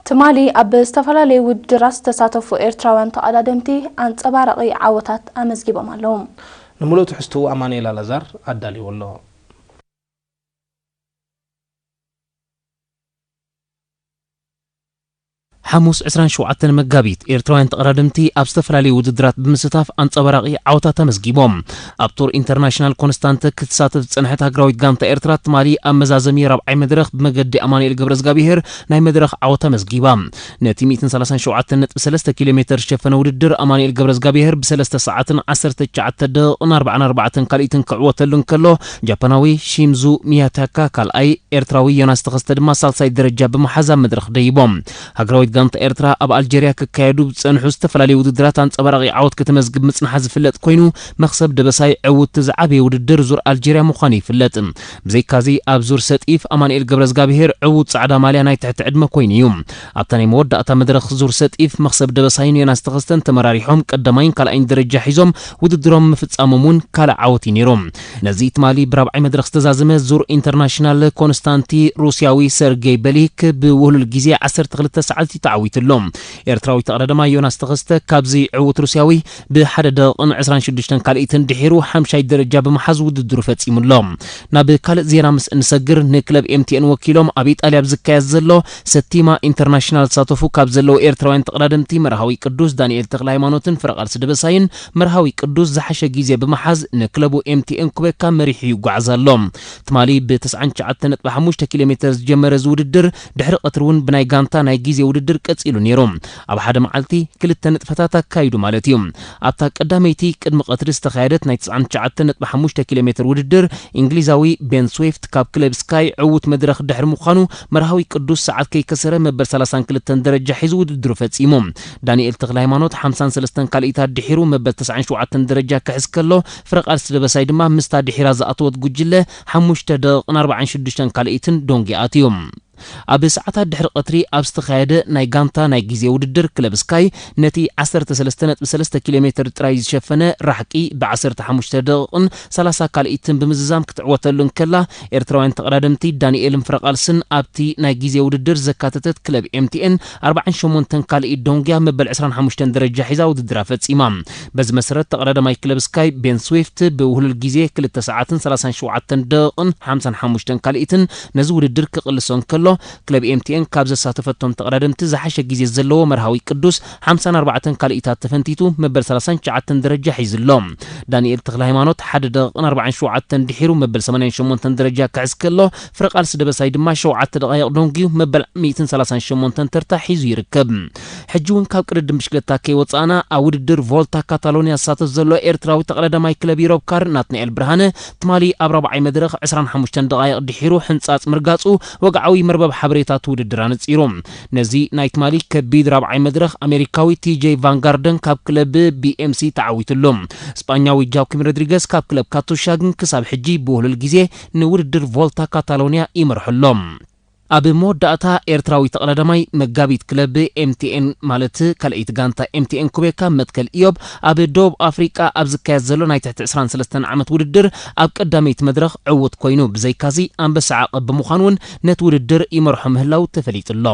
ትማሊ ኣብ ዝተፈላለዩ ውድድራት ዝተሳተፉ ኤርትራውያን ተቐዳደምቲ ኣንጸባራቒ ዓወታት ኣመዝጊቦም ኣለዉ። ንምሉእ ትሕዝትኡ ኣማኑኤል ኣላዛር ኣዳልይዎ ኣሎ። ሓሙስ ዕስራን ሸውዓተን መጋቢት፣ ኤርትራውያን ተቐዳደምቲ ኣብ ዝተፈላለዩ ውድድራት ብምስታፍ ኣንጸባራቒ ዓወታት ኣመዝጊቦም። ኣብ ቱር ኢንተርናሽናል ኮንስታንተ ክትሳተፍ ዝጸንሐት ሃገራዊት ጋንታ ኤርትራ፣ ትማሊ ኣብ መዛዘሚ ራብዓይ መድረኽ ብመገዲ ኣማኑኤል ገብረዝጋብሄር ናይ መድረኽ ዓወት ኣመዝጊባ። ነቲ ሚእትን ሰላሳን ሸውዓተን ነጥቢ ሰለስተ ኪሎ ሜተር ዝሸፈነ ውድድር፣ ኣማኑኤል ገብረዝጋብሄር ብሰለስተ ሰዓትን ዓሰርተ ትሽዓተ ደቂቕን ኣርባዓን ኣርባዕተን ካልኢትን ክዕወተሉ እንከሎ፣ ጃፓናዊ ሺምዙ ሚያታካ ካልኣይ፣ ኤርትራዊ ዮናስ ተኸስተ ድማ ሳልሳይ ደረጃ ብምሓዝ ኣብ መድረኽ ደይቦም። ሃገራዊት ጋንታ ኤርትራ ኣብ ኣልጀርያ ክካየዱ ዝጸንሑ ዝተፈላለዩ ውድድራት ኣንጸባራቒ ዓወት ክትመዝግብ ምጽንሓ ዝፍለጥ ኮይኑ፣ መኽሰብ ደበሳይ ዕውትቲ ዝዓበየ ውድድር ዙር ኣልጀርያ ምዃኑ ይፍለጥ። ብዘይካዚ፣ ኣብ ዙር ሰጢፍ ኣማኑኤል ገብረዝጋብሄር ዕዉት ጻዕዳ ማልያ ናይ ትሕቲ ዕድመ ኮይኑ እዩ። ኣብታ ናይ መወዳእታ መድረኽ ዙር ሰጢፍ፣ መኽሰብ ደበሳይን ዮናስ ተኸስተን ተመራሪሖም ቀዳማይን ካልኣይን ደረጃ ሒዞም ውድድሮም ምፍጻሞም እውን ካልእ ዓወት እዩ ነይሩ። ነዚ ትማሊ ብራብዓይ መድረኽ ዝተዛዘመ ዙር ኢንተርናሽናል ኮንስታንቲ፣ ሩስያዊ ሰርጌይ በሊክ ብውህሉል ግዜ ዓሰርተ ክልተ ሰዓት እዩ ተዓዊትሉ። ኤርትራዊ ተቐዳዳማይ ዮናስ ተኸስተ ካብዚ ዕዉት ሩስያዊ ብሓደ ደቂቕን ዕስራን ሽዱሽተን ካልኢትን ድሒሩ ሓምሻይ ደረጃ ብምሓዝ ውድድሩ ፈጺሙ ኣሎ። ናብ ካልእ ዜና ምስ እንሰግር፣ ንክለብ ኤምቲኤን ወኪሎም ኣብ ኢጣልያ ኣብ ዝካየድ ዘሎ ሰቲማ ኢንተርናሽናል ዝሳተፉ ካብ ዘለዉ ኤርትራውያን ተቐዳደምቲ መርሃዊ ቅዱስ ዳንኤል ተኽለ ሃይማኖትን ፍረቓልሲ ደበሳይን፣ መርሃዊ ቅዱስ ዝሓሸ ግዜ ብምሓዝ ንክለቡ ኤምቲኤን ኩቤካ መሪሑ ይጓዓዝ ኣሎ። ትማሊ ብተስዓን ትሽዓተን ነጥቢ ሓሙሽተ ኪሎ ሜተር ዝጀመረ እዚ ውድድር፣ ድሕሪ ቀትሪ እውን ብናይ ጋንታ ናይ ግዜ ውድድር ቀጺሉ ነይሩ። ኣብ ሓደ መዓልቲ ክልተ ንጥፈታት ኣካይዱ ማለት እዩ። ኣብታ ቀዳመይቲ ቅድሚ ቀትሪ ዝተኻየደት ናይ ተስዓን ትሽዓተን ነጥቢ ሓሙሽተ ኪሎ ሜተር ውድድር፣ እንግሊዛዊ ቤን ስዊፍት ካብ ክለብ ስካይ ዕዉት መድረኽ ድሕሪ ምዃኑ፣ መርሃዊ ቅዱስ ሰዓት ከይከሰረ መበል ሰላሳን ክልተን ደረጃ ሒዙ ውድድሩ ፈጺሙ። ዳንኤል ተኽለ ሃይማኖት ሓምሳን ሰለስተን ካልኢታት ድሒሩ መበል ተስዓን ሸውዓተን ደረጃ ክሕዝ ከሎ፣ ፍረቓልሲ ደበሳይ ድማ ምስታ ድሒራ ዝኣተወት ጉጅለ ሓሙሽተ ደቂቕን ኣርባዓን ሽዱሽተን ካልኢትን ዶንጊ ኣትዩ። ኣብ ሰዓታት ድሕሪ ቀትሪ ኣብ ዝተኻየደ ናይ ጋንታ ናይ ግዜ ውድድር፣ ክለብ ስካይ ነቲ ዓሰርተ ሰለስተ ነጥቢ ሰለስተ ኪሎ ሜተር ጥራይ ዝሸፈነ ራሕቂ ብዓሰርተ ሓሙሽተ ደቂቕን ሰላሳ ካልኢትን ብምዝዛም ክትዕወተሉ እንከላ፣ ኤርትራውያን ተቐዳደምቲ ዳንኤልን ፍረቓልስን ኣብቲ ናይ ግዜ ውድድር ዘካተተት ክለብ ኤምቲኤን ኣርባዓን ሸሞንተን ካልኢት ዶንግያ መበል ዕስራን ሓሙሽተን ደረጃ ሒዛ ውድድራ ፈጺማ። በዚ መሰረት፣ ተቐዳዳማይ ክለብ ስካይ ቤን ስዊፍት ብውህሉል ግዜ ክልተ ሰዓትን ሰላሳን ሸውዓተን ደቂቕን ሓምሳን ሓሙሽተን ካልኢትን ነዚ ውድድር ክቕልሶ እንከሎ፣ ክለብ ኤምቲኤን ካብ ዘሳተፈቶም ተቐዳደምቲ ዝሓሸ ግዜ ዘለዎ መርሃዊ ቅዱስ ሓምሳን ኣርባዕተን ካልኢታት ተፈንቲቱ መበል ሰላሳን ትሽዓተን ደረጃ ሒዙ ኣሎ። ዳንኤል ተኽለ ሃይማኖት ሓደ ደቂቕን ኣርባዓን ሸውዓተን ድሒሩ መበል ሰማንያን ሸሞንተን ደረጃ ክሕዝ ከሎ፣ ፍረቓልሲ ደበሳይ ድማ ሸውዓተ ደቓይቕ ዶንግዩ መበል ሚእትን ሰላሳን ሸሞንተን ተርታ ሒዙ ይርከብ። ሕጂ እውን ካብ ቅድድም ብሽክለታ ከይወጻእና፣ ኣብ ውድድር ቮልታ ካታሎንያ ዝሳተፍ ዘሎ ኤርትራዊ ተቐዳዳማይ ክለብ ዩሮፕ ካር ናትናኤል ብርሃነ፣ ትማሊ ኣብ ራብዓይ መድረኽ ዕስራን ሓሙሽተን ደቓይቕ ድሒሩ ሕንጻጽ ምርጋጹ፣ ወግዓዊ መርበብ ሓበሬታ እቲ ውድድር ኣነጺሩ። ነዚ ናይ ትማሊ ከቢድ ራብዓይ መድረኽ፣ ኣሜሪካዊ ቲጄ ቫንጋርደን ካብ ክለብ ቢኤምሲ ተዓዊትሉ። ስጳኛዊ ጃኪም ሮድሪገስ ካብ ክለብ ካቱሻ ግን ክሳብ ሕጂ ብውህሉል ግዜ ንውድድር ቮልታ ካታሎንያ ይመርሖ ኣሎ። ኣብ መወዳእታ፣ ኤርትራዊ ተቐዳዳማይ መጋቢት ክለብ ኤምቲኤን፣ ማለት ካልኣይቲ ጋንታ ኤምቲኤን ኩቤካ መትከል ኢዮብ፣ ኣብ ደቡብ ኣፍሪቃ ኣብ ዝካየድ ዘሎ ናይ ትሕቲ ዕስራን ሰለስተን ዓመት ውድድር ኣብ ቀዳመይቲ መድረኽ ዕዉት ኮይኑ፣ ብዘይካዚ ኣንበሳ ዓቐብ ብምዃን እውን ነቲ ውድድር ይመርሖ ምህላው ተፈሊጡ ኣሎ።